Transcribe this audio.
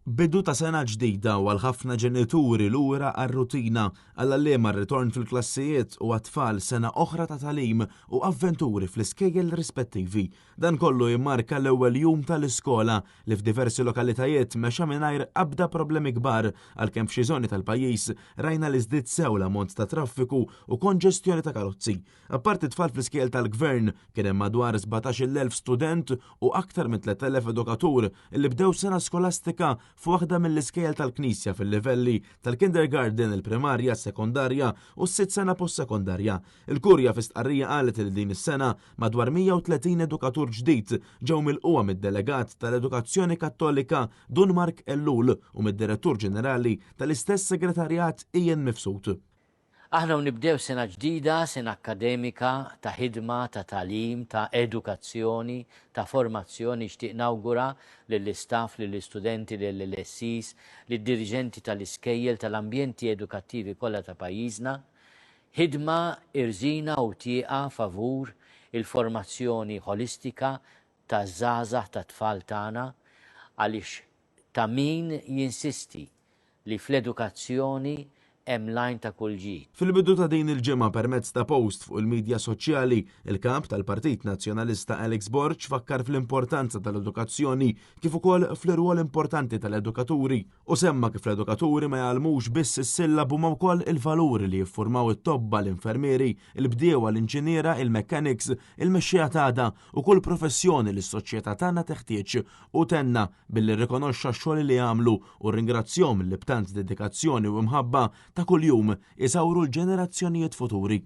Bidu ta' sena ġdida u għal ħafna ġenituri lura għar-rutina, għall-għalliema r-ritorn fil-klassijiet u għat-tfal sena oħra ta' tagħlim u avventuri fl-iskejjel rispettivi. Dan kollu jimmarka l-ewwel jum tal-iskola li f'diversi lokalitajiet mexa mingħajr abda problemi kbar għalkemm f'xi żoni tal-pajjiż rajna li żdied sew l-ammont ta' traffiku u konġestjoni ta' karozzi. Apparti tfal fl-iskejjel tal-Gvern, kien hemm madwar 17,000 student u aktar minn 3,000 edukatur li bdew sena skolastika f'waħda mill-iskejjel tal-Knisja fil-livelli tal-kindergarten, il-primarja, s-sekondarja u s-sitt sena postsekondarja. Il-Kurja fi stqarrija qalet li din is-sena madwar 130 edukatur ġdid ġew milqugħa mid-Delegat tal-Edukazzjoni Kattolika Dun Mark Ellul u mid-Direttur Ġenerali tal-istess Segretarjat Ian Mifsud. Aħna u nibdew sena ġdida, sena akkademika ta' ħidma, ta' tagħlim, ta' edukazzjoni, ta' formazzjoni, nixtieq nawgura lill-istaff, lill-istudenti, lill-LSEs, lid-diriġenti tal-iskejjel, tal-ambjenti edukattivi kollha ta' pajjiżna, ħidma irżina u tieqa favur il-formazzjoni ħolistika taż-żgħażagħ, tat-tfal tagħna, għaliex ta' min jinsisti li fl-edukazzjoni hemm l-għajn ta' kull ġid. Fil-bidu ta' din il-ġimgħa permezz ta' post fuq il-midja soċjali, il-Kap tal-Partit Nazzjonalista Alex Borg fakkar fl-importanza tal-edukazzjoni kif ukoll fl-irwol importanti tal-edukaturi u semma kif l-edukaturi ma jgħallmux biss is-sillabu ma wkoll il-valuri li jiffurmaw it-tobba, l-infermieri, il-bdiewa, l-inġiniera, il-mechanics, il-mexxejja t'għada u kull professjoni li s-soċjetà tagħna teħtieġ. Hu tenna billi rrikonoxxa x-xogħol li għamlu u rringrazzjahom li b'tant dedikazzjoni u imħabba ta' kuljum isawru l-ġenerazzjonijiet futuri.